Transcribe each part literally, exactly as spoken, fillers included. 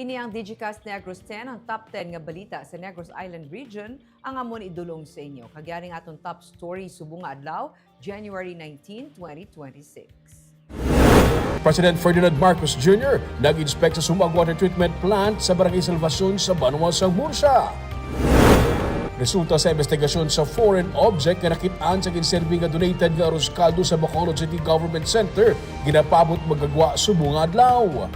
Ini ang Digicast Negros ten, ang top ten nga balita sa Negros Island Region, ang amon idulong sa inyo. Kag yari ang aton top story subong nga adlaw, January nineteen, twenty twenty-six. President Ferdinand Marcos Junior nag-inspect sa Sumag Water Treatment Plant sa Barangay Salvacion sa Banwa sang Murcia. Resulta sa investigasyon sa foreign object nga nakit-an sa ginserbi nga donated nga arroz caldo sa Bacolod City Government Center, ginapaabot magagwa subong nga adlaw.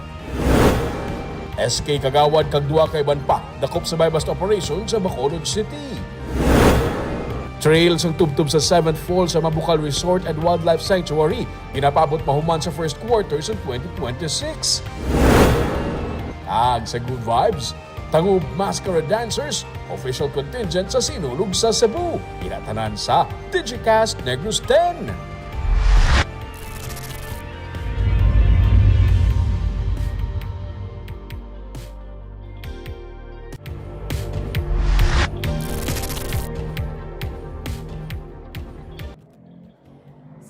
S K Kagawad kag duha ka iban pa dakop sa buy-bust operation sa Bacolod City. Trail sang tubtob sa Seventh Falls sa Mambukal Resort and Wildlife Sanctuary ginapaabot mahuman sa first quarter sa twenty twenty-six. Kag sa Good Vibes, Tangub Masquerade Dancers, official contingent sa Sinulog sa Cebu. Ina tanan sa Digicast Negros ten.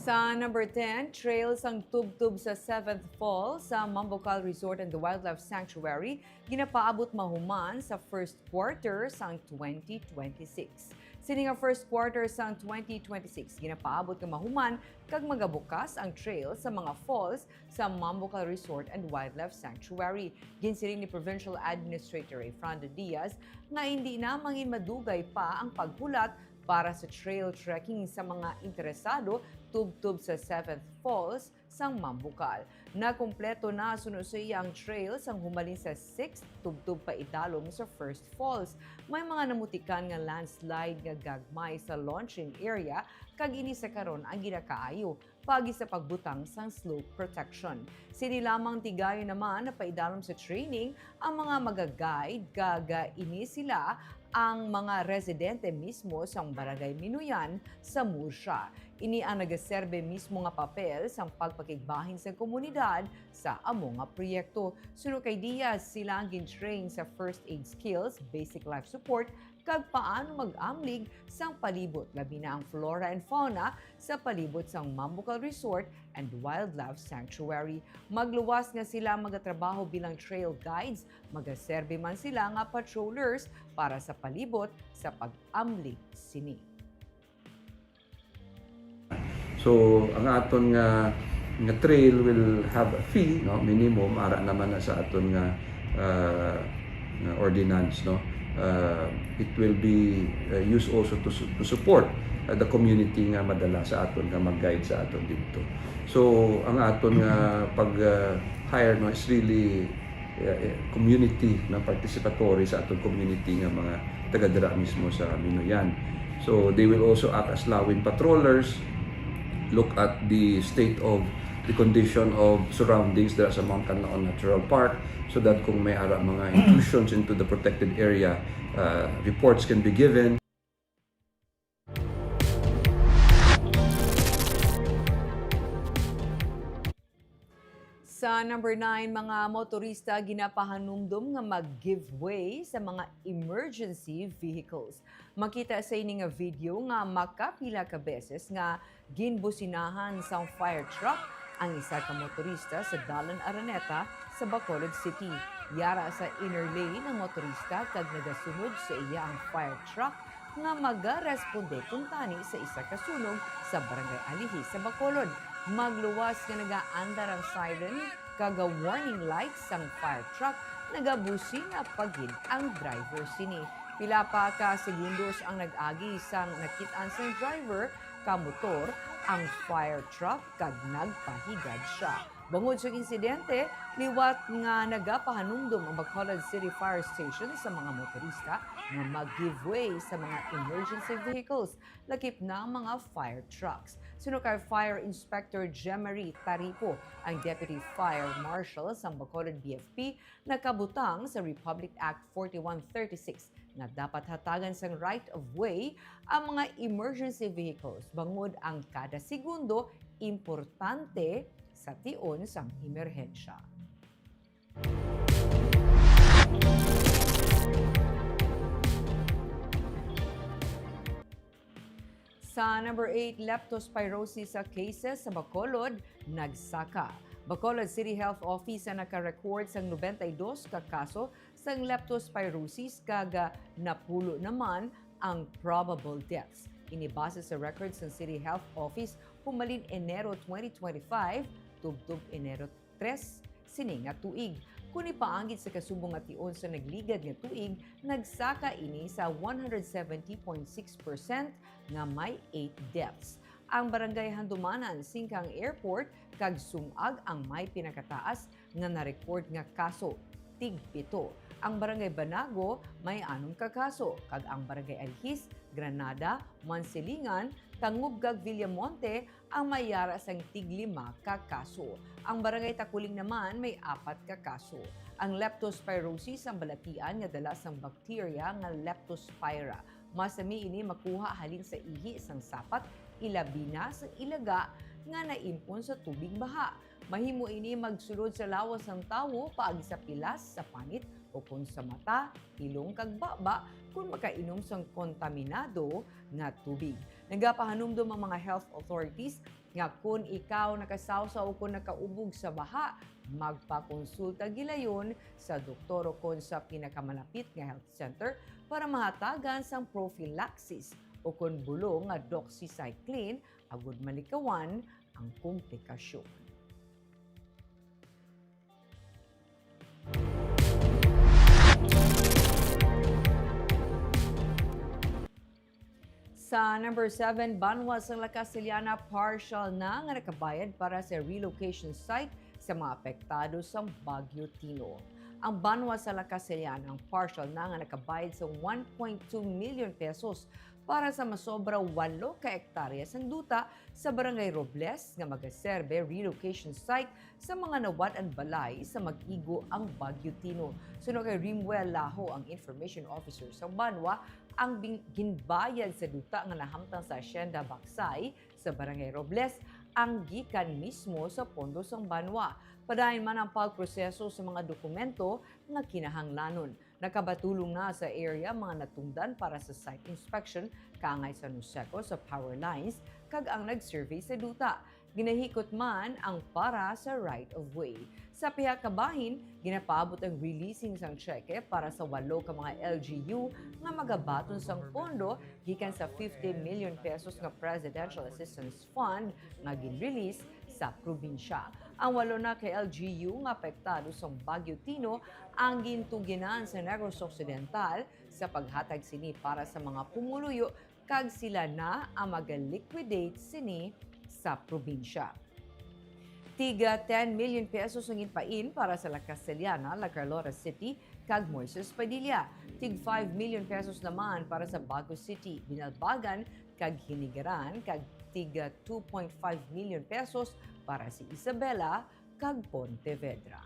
Sa number ten, trail sang tubtob sa Seventh Falls sa Mambukal Resort and Wildlife Sanctuary ginapaabot mahuman sa first quarter sang twenty twenty-six. Sini nga first quarter sang twenty twenty-six, ginapaabot nga mahuman kag magabukas ang trail sa mga falls sa Mambukal Resort and Wildlife Sanctuary. Ginsiling ni Provincial Administrator Rayfrando Diaz nga indi na mangin madugay pa ang paghulat para sa trail trekking sa mga interesado tubtob sa Seventh Falls sang Mambukal. Nakumpleto na suno sa iya ang trail sang humalin sa Sixth tubtob paidalom sa First Falls. May mga namutikan nga landslide nga gagmay sa launching area, kag ini sa karon ang ginakaayo paagi sa pagbutang sang slope protection. Sini lamang tigayon naman paidalom sa training ang mga maga-guide, kag, ah, ini sila ang mga residente mismo sang Barangay Minuyan sa Murcia. Ini ang nagaserbe mismo nga papel sang pagpakigbahin sa komunidad sa amo nga proyekto. Suno kay Diaz, sila ang gin-train sa first aid skills, basic life support, kag paano mag-amlig sang palibot, labi na ang flora and fauna sa palibot sang Mambukal Resort and Wildlife Sanctuary. Magluwas nga sila magatrabaho bilang trail guides, magaserbi man sila nga patrollers para sa palibot sa pag-amlig sini. So, ang aton nga nga trail will have a fee, no, minimum, ara naman na sa aton nga, ah, nga ordinance, no. Ah, it will be, ah, used also to su- to support, ah, the community nga madala sa aton nga mag-guide sa aton didto. So, ang aton nga pag, ah, hire, no, is really, ah, eh, community, no, participatory sa aton community nga mga taga dira mismo sa Minuyan. So they will also act as lawin patrollers, look at the state of the condition of surroundings dira sa Mount Kanlaon Natural Park, so that kung may ara mga intrusions into the protected area, uh, reports can be given. Sa number nine, mga motorista ginapahanumdom nga mag-give way sa mga emergency vehicles. Makita sa ini nga video nga makapila ka beses nga ginbusinahan sang fire truck ang isa ka motorista sa Dalan Araneta sa Bacolod City. Yara sa inner lane ang motorista kag nagasunod sa iya ang fire truck nga magaresponde kuntani sa isa ka sunog sa Barangay Alihi sa Bacolod. Magluwas nga nagaandar ang siren kag warning lights sang fire truck, nagabusina pa gid ang driver sini. Pila pa ka segundos ang nag-agi sang nakit-an sang driver ka motor ang fire truck kag nagpahigad sia. Bangod sa insidente, liwat nga nagapahanumdom ang Bacolod City Fire Station sa mga motorista nga mag-give way sa mga emergency vehicles, lakip na ang mga fire trucks. Suno kay Fire Inspector Jemery Taripo, ang Deputy Fire Marshal sang Bacolod B F P, nakabutang sa Republic Act forty-one thirty-six nga dapat hatagan sang right of way ang mga emergency vehicles, bangod ang kada segundo importante sa tion sang emerhensya. Sa number eight, leptospirosis sa cases sa Bacolod nagsaka. Bacolod City Health Office ang naka-record sang nobenta y dos ka kaso sang leptospirosis kag, ah, napulo naman ang probable deaths. Ini base sa records sang City Health Office humalin Enero twenty twenty-five tubtob Enero tres sini nga tuig. Kon ipaanggid sa kasubong nga tion sa nagligad nga tuig, nagsaka ini sa one hundred seventy point six percent nga may eight deaths. Ang Barangay Handumanan, singkang airport, kag Sumag ang may pinakataas nga na-record nga kaso, tig pito. Ang Barangay Banago may anom ka kaso, kag ang Barangay Alhis, Granada, Mansilingan, Tangub, kag Villamonte ang may yara sang tig lima ka kaso. Ang Barangay Taculing naman may apat ka kaso. Ang leptospirosis ang balatian nga dala sang bakterya nga Leptospira. Masami ini makuha halin sa ihi sang sapat, ilabi na sang ilaga nga naimpon sa tubig baha. Mahimo ini magsulod sa lawas sang tawo paagi sa pilas, sa panit, ukon sa mata, ilong, kag baba kon makainom sang kontaminado nga tubig. Nagapahanumdom ang mga health authorities nga kon ikaw nakasawsaw ukon nakaubog sa baha, magpakonsulta gilayon sa doktor ukon sa pinakamalapit nga health center para mahatagan sang prophylaxis ukon bulong nga doxycycline agud malikawan ang komplikasyon. Sa number seven, banwa sang La Castellana partial na nga nakabayad para sa relocation site sa mga apektado sang Bagyo Tino. Ang banwa sa La Castellana ang partial na nga nakabayad sa one point two million pesos para sa masobra walo ka ektarya sang duta sa Barangay Robles nga magaserbe relocation site sa mga nawad-an balay sa mag-igo ang Bagyo Tino. Suno kay Rimwell Laho, ang information officer sa banwa, ang bing-, ginbayad sa duta nga nahamtang sa Hacienda Baksay sa Barangay Robles ang gikan mismo sa pondo sang banwa. Padayon man ang pagproseso sa mga dokumento nga kinahanglanon. Nakabatulong na sa area mga natungdan para sa site inspection kaangay sa NOSECO sa power lines kag ang nag-survey sa duta. Ginahikot man ang para sa right of way. Sa pihak ka bahin, ginapaabot ang releasing sang tseke para sa walo ka mga L G U nga magabaton sang pondo gikan sa fifty million pesos nga Presidential Assistance Fund nga gin-release sa probinsya. Ang walo na ka L G U nga apektado sang Bagyo Tino ang gintuginan sa Negros Occidental sa paghatag sini para sa mga pumuluyo, kag sila na ang maga-liquidate sini sa probinsya. Tiga ten million pesos ang ginpain para sa La Castellana, La Carlota City, kag Moises Padilla. Tig five million pesos naman para sa Bago City, Binalbagan, kag Hinigaran, kag tiga two point five million pesos para sa Isabela kag Pontevedra.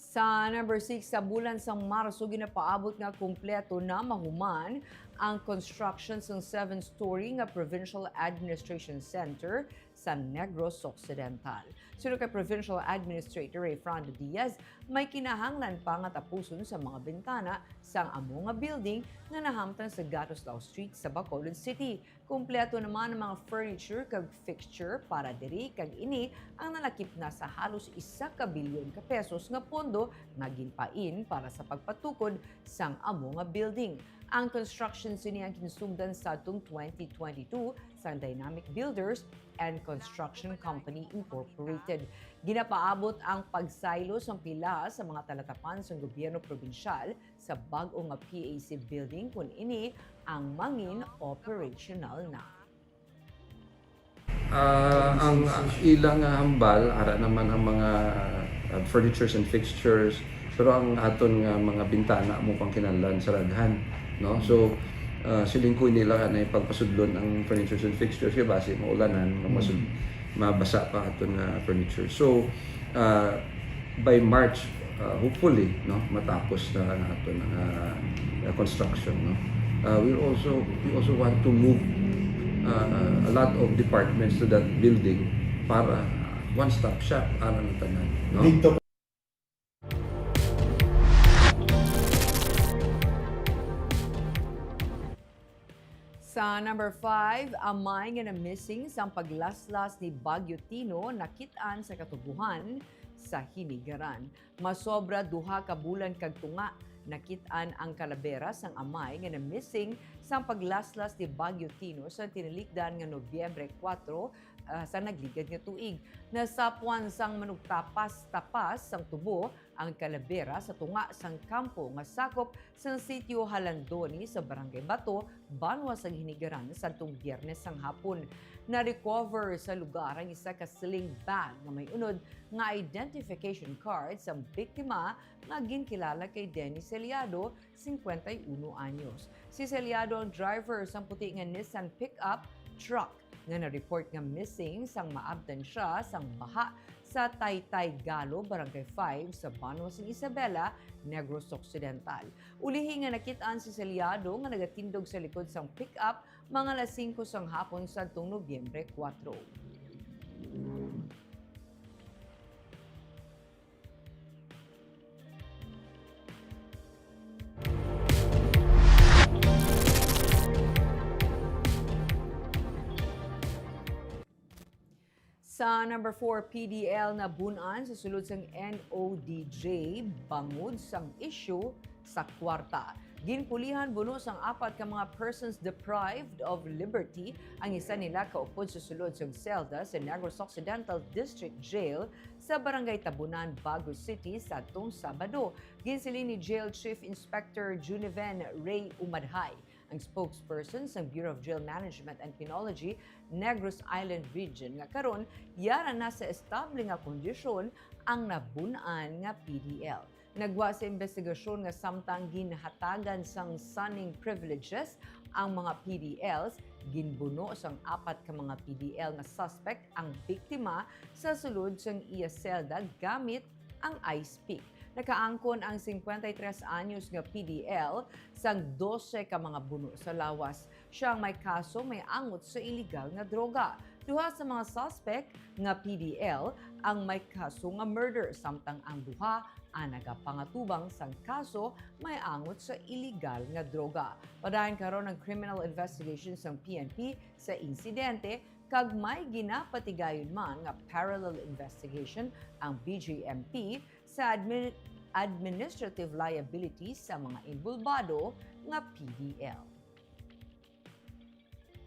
Sa number six, sa bulan sang Marso, ginapaabot nga kompleto na mahuman ang construction sang seven-story nga Provincial Administration Center sa Negros Occidental. Suno kay Provincial Administrator Rayfrando Diaz, may kinahanglan pa nga tapuson sa mga bintana sang amo nga building nga nahamtang sa Gatoslao Street sa Bacolod City. Kompleto naman ang mga furniture kag fixture para diri, kag ini ang nalakip na sa halos isa ka bilyon ka pesos nga pondo nga ginpain para sa pagpatukod sang amo nga building. Ang construction sini ang ginsugdan sadtong twenty twenty-two sang Dynamic Builders and Construction Company Incorporated. Ginapaabot ang pagsaylo sang pila sa mga talatapan sang gobyerno probinsyal sa bag-o nga P A C building kon ini ang mangin operational na. Ah, ang, ah, ila nga hambal, ara naman ang mga, ah, furnitures and fixtures, pero ang aton nga mga bintana mo pang kinahanglan sa raghan, no? So, ah, siling ko nila nga na ipagpasudlon ang furnitures and fixtures kay basi maulanan, mamasud-, mabasa pa aton nga furniture. So, ah, by March, ah, hopefully, no, matapos na ang aton nga, ah, construction, no. Ah, we also, we also want to move, ah, a lot of departments to that building para one-stop shop aron ang tanan, no? Dito. Number five, amay nga na-missing sang paglaslas ni Bagyo Tino nakit-an sa katubohan sa Hinigaran. Masobra duha ka bulan kag tunga, nakit-an ang kalabera sang amay nga na-missing sang paglaslas ni Bagyo Tino sa tinalikdan nga Nobyembre kuwatro, ah, sa nagligad nga tuig. Nasapwan sang manugtapas-tapas sang tubo ang kalabera sa tunga sang kampo nga sakop sang Sitio Halandoni sa Barangay Bato, banwa sang Hinigaran, sadtong Biyernes sang hapon. Na-recover sa lugar ang isa ka sling bag nga may unod nga identification card sang biktima nga ginkilala kay Denny Celiado, cincuenta y uno anyos. Si Celiado ang driver sang puti nga Nissan pickup truck nga na-report nga missing sang maabtan sia sang baha sa Taytay Galo, Barangay five, sa banwa sang Isabela, Negros Occidental. Ulihi nga nakit-an si Celiado nga nagatindog sa likod sang pickup mga alas singko sang hapon sadtong Nobyembre kuwatro. Sa number four, P D L nabun-an sa sulod sang N O D J bangod sang isyu sa kwarta. Ginpulihan buno sang apat ka mga persons deprived of liberty ang isa nila kaupod sa sulod sang selda sa Negros Occidental District Jail sa Barangay Tabunan, Bago City, sadtong Sabado. Ginsiling ni Jail Chief Inspector Juniven Ray Umadhay, ang spokesperson sang Bureau of Jail Management and Penology, Negros Island Region, nga karon yara na sa estable nga kondisyon ang nabun-an nga P D L. Nagwa sa imbestigasyon nga samtang ginhatagan sang sunning privileges ang mga P D Ls, ginbuno sang apat ka mga P D L nga suspect ang biktima sa sulod sang iya selda gamit ang ice pick. Nakaangkon ang cincuenta y tres anyos nga P D L sang dose ka mga buno sa lawas. Sia ang may kaso may angot sa iligal nga droga. Duha sa mga suspect nga P D L ang may kaso nga murder, samtang ang duha ang nagapangatubang sang kaso may angot sa iligal nga droga. Padayon karon ang criminal investigation sang P N P sa insidente, kag may ginapatigayon man nga parallel investigation ang B J M P sa admi-, administrative liability sa mga involbado nga P D L.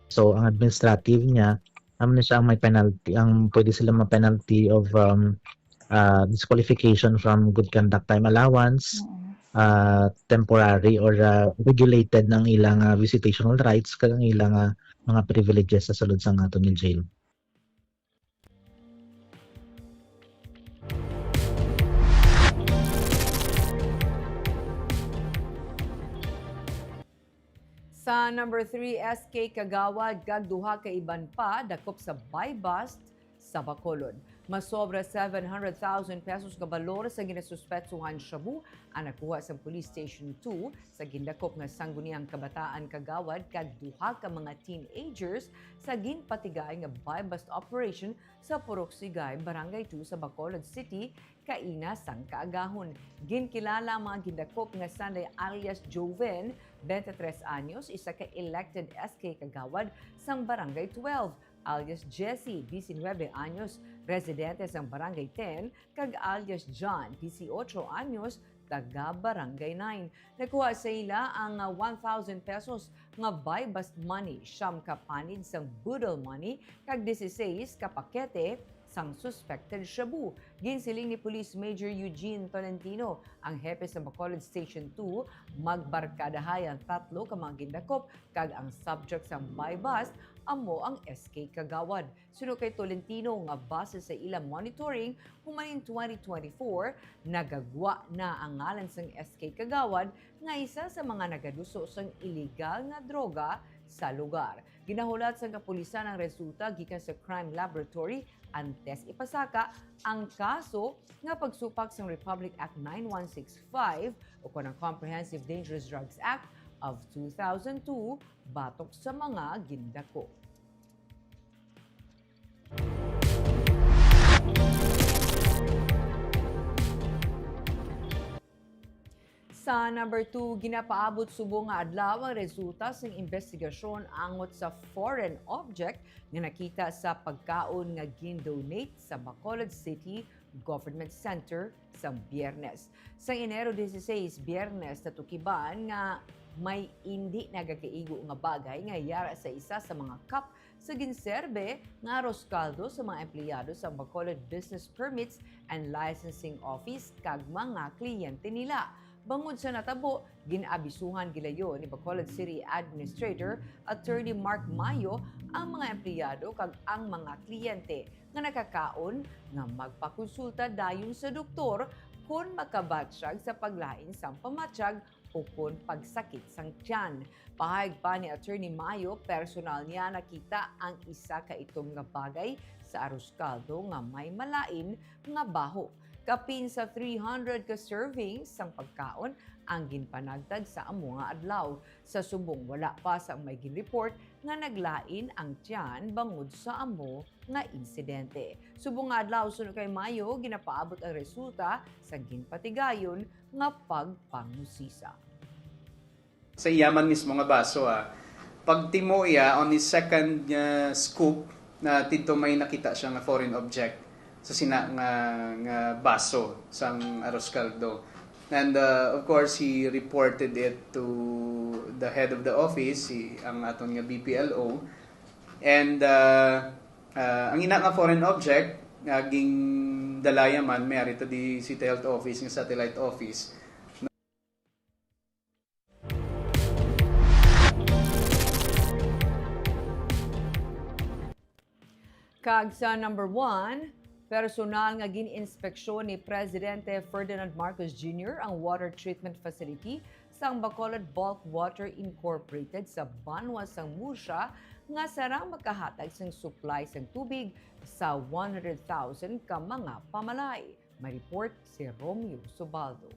So, ang administrative niya, amo na siya ang may penalty, ang pwede sila ma-penalty of, um, uh, disqualification from good conduct time allowance, Mm. uh, temporary or, uh, regulated ng ilang, uh, visitational rights, kag ang ilang, uh, mga privileges sa sulod sang aton nga jail. Sa number three, S K Kagawad kag duha ka iban pa dakop sa buy-bust sa Bacolod. Masobra seven hundred thousand pesos nga balor sa ginasuspetsuhan shabu ang nakuha sa Police Station two sa gindakop nga Sangguniang Kabataan Kagawad kag duha ka mga teenagers sa ginpatigay nga buy-bust operation sa Purok Sigay, Barangay two sa Bacolod City, kaina sang kaagahon. Ginkilala ang mga gindakop nga sanday alias Joven, twenty-three anyos, isa ka elected S K Kagawad sang Barangay twelve, alias Jesse, diecinuebe anyos, residente sang Barangay ten, kag alias John, dieciocho anyos, taga Barangay nine. Nakuha sa ila ang, ah, one thousand pesos nga buy-bust money, siyam ka panid sang boodle money, kag dieciséis ka pakete sang suspected shabu. Ginsiling ni Police Major Eugene Tolentino, ang hepe sa Bacolod Station two, magbarkadahay ang tatlo ka mga gindakop, kag ang subject sang buy-bust amo ang S K Kagawad. Suno kay Tolentino nga base sa ila monitoring, human ning twenty twenty-four, nagagwa na ang ngalan sang S K Kagawad nga isa sa mga nagaduso sang iligal nga droga sa lugar. Ginahulat sang kapulisan ang resulta gikan sa crime laboratory antes ipasaka ang kaso nga pagsupak sang Republic Act nine one six five o kon ang Comprehensive Dangerous Drugs Act of two thousand two batok sa mga gindakop. Sa number two, ginapaabot subong nga adlaw ang resulta sang investigasyon angot sa foreign object nga nakita sa pagkaon nga gin-donate sa Bacolod City Government Center sa Biyernes. Sa Enero dieciséis, Biyernes, natukiban nga may indi nagakaigo nga bagay nga yara sa isa sa mga cup sa ginserbe nga arroz caldo sa mga empleyado sa Bacolod Business Permits and Licensing Office kag mga kliyente nila. Bangod sa natabo, gin-abisuhan gilayon ni Bacolod City Administrator Attorney Mark Mayo ang mga empleyado kag ang mga kliyente nga nakakaon nga magpakonsulta dayon sa doktor kon makabatyag sa paglain sang pamatyag o kon pagsakit sang tiyan. Pahayag pa ni Attorney Mayo, personal niya nakita ang isa ka itom nga bagay sa arroz caldo nga may malain nga baho. Kapin sa three hundred ka servings sang pagkaon ang ginpanagtag sa amo nga adlaw. Sa subong, wala pa sang may ginreport nga naglain ang tiyan bangod sa amo nga insidente. Subong nga adlaw, suno kay Mayo, ginapaabot ang resulta sang ginpatigayon nga pagpangusisa. Sa iya man mismo nga baso, ah. Pagtimo iya, on his second nga scoop, na tidto may nakita siya nga foreign object sa sina nga, nga baso sang arroz caldo. And, uh, of course, he reported it to the head of the office, si, ang aton nga B P L O. And, uh, uh, ang ina nga foreign object nga gindalaya man may ari to di City Health Office nga satellite office. Kag sa number one, personal nga gin-inspeksyon ni Presidente Ferdinand Marcos Junior ang water treatment facility sang Bacolod Bulk Water Incorporated sa banwa sang Murcia nga sarang makahatag sang supply sang tubig sa one hundred thousand ka mga pamalay. May report si Romeo Subaldo.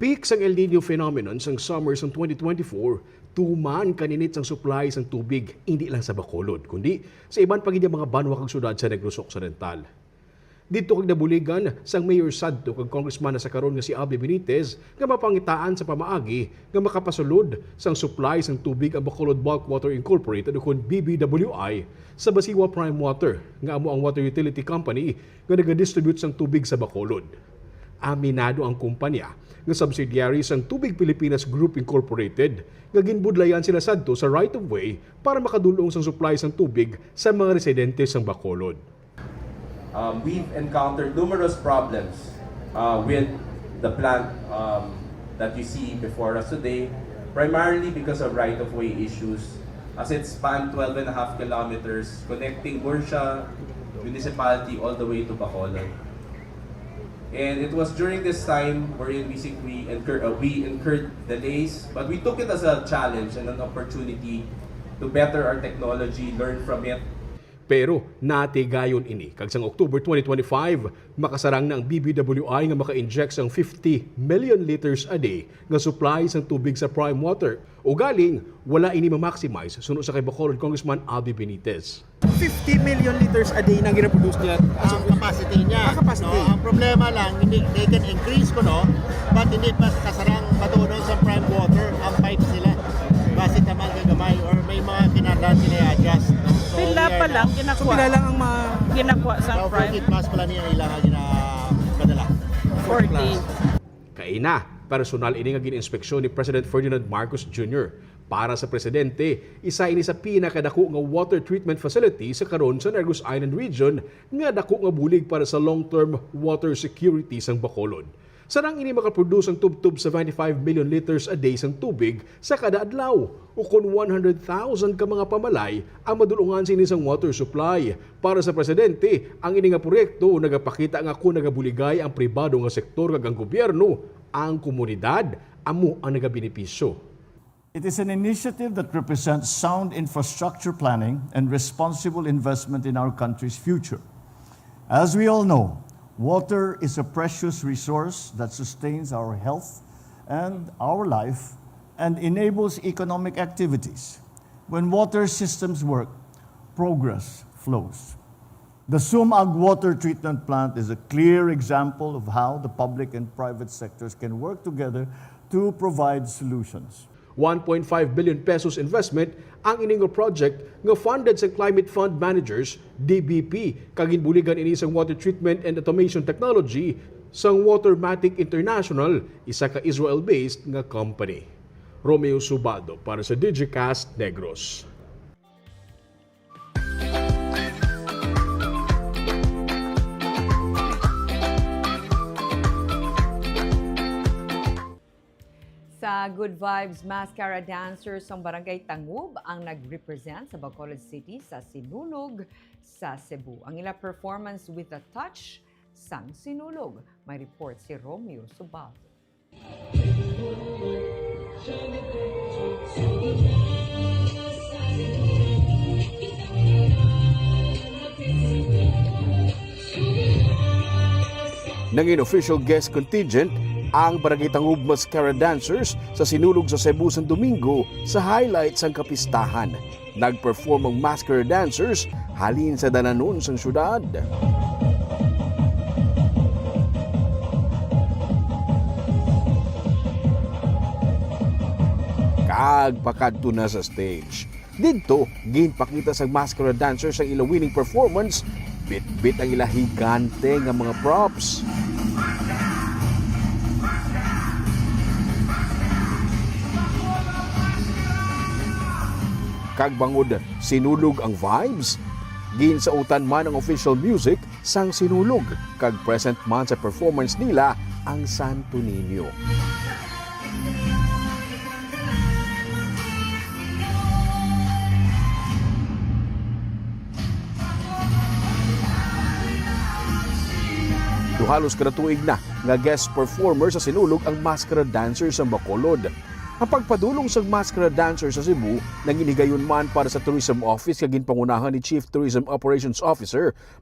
Peak sang El Niño phenomenon sang summer sang twenty twenty-four, tuman kaninit sang supply sang tubig, indi lang sa Bacolod, kundi sa iban pa gid nga mga banwa kag syudad sa Negros Occidental. Didto kag nabuligan sang mayor sadto kag congressman na sa karon nga si Abby Benitez nga mapangitaan sa pamaagi nga makapasulod sang supply sang tubig ang Bacolod Bulk Water Incorporated ukon B B W I sa Basiwa Prime Water, nga amo ang water utility company nga nagadistribute sang tubig sa Bacolod. Aminado ang kumpanya nga subsidiary sang Tubig Pilipinas Group Incorporated nga ginbudlayan sila sadto sa right of way para makadul-ong sang supply sang tubig sa mga residente sang Bacolod. Um, we've encountered numerous problems, uh, with the plant, um, that you see before us today, primarily because of right-of-way issues, as it spanned twelve and a half kilometers connecting Murcia Municipality all the way to Bacolod. And it was during this time wherein we, we incur-, uh, we incurred delays, but we took it as a challenge and an opportunity to better our technology, learn from it. Pero natigayon ini, kag sang October twenty twenty-five, makasarang na ang B B W I nga maka-inject sang fifty million liters a day nga supply sang tubig sa Prime Water. Ugaling, wala ini ma-maximize, suno sa kay Bacolod Congressman Abby Benitez. Fifty million liters a day nang ginaproduce nila. Ang capacity niya. Ah, capacity. No? Ang problema lang, hindi, they can increase ko, no? But hindi pa kasarang matunon sa Prime Water ang pipes nila. Basi taman kay gamay or may mga kinahanglan sila i-adjust, no? So, Pila we are pa lang now ginakuha? So, pila lang ang ma- Ginakuha sa About Prime? Forty plus pala niya ilang ginapadala. Forty. Kaina, personal ini nga gin-inspeksyon ni President Ferdinand Marcos Junior. Para sa presidente, isa ini sa pinakadako nga water treatment facility sa karon sa Negros Island Region nga dako nga bulig para sa long-term water security sang Bacolod. Sarang ini makaproduce ang tubtob seventy-five million liters a day sang tubig sa kada adlaw, ukon one hundred thousand ka mga pamalay ang madul-ungan sini sang water supply. Para sa presidente, ang ini nga proyekto nagapakita nga kon nagabuligay ang pribado nga sektor kag ang gobyerno, ang komunidad amo ang nagabenepisyo. It is an initiative that represents sound infrastructure planning and responsible investment in our country's future. As we all know, water is a precious resource that sustains our health and our life and enables economic activities. When water systems work, progress flows. The Sumag water treatment plant is a clear example of how the public and private sectors can work together to provide solutions. One point five billion pesos investment ang ini nga project nga funded sa Climate Fund Managers, D B P, kag ginbuligan ini sang water treatment and automation technology sang Watermatic International, isa ka Israel-based nga company. Romeo Subaldo para sa Digicast Negros. Sa Good Vibes Mascara Dancers sang Barangay Tangub ang nag-represent sa Bacolod City sa Sinulog sa Cebu. Ang ila performance with a touch sang Sinulog. May report si Romeo Subaldo. Nangin official guest contingent ang Barangay Tangub Mascara Dancers sa Sinulog sa Cebu sang Domingo sa highlight sang kapistahan. Nag-perform ang Mascara Dancers halin sa dalanon sang syudad. Kag pakadto na sa stage. Didto, ginpakita sang Mascara Dancers ang ila winning performance, bitbit ang ila higante nga mga props. Kag bangod Sinulog ang vibes, ginsautan man ang official music sang Sinulog, kag present man sa performance nila ang Santo Niño. Do halos kada tuig na nga guest performer sa Sinulog ang Mascara Dancers sang Bacolod. Ang pagpadulong sang Mascara Dancers sa Cebu nangin higayon man para sa Tourism Office nga ginpangunahan ni Chief Tourism Operations Officer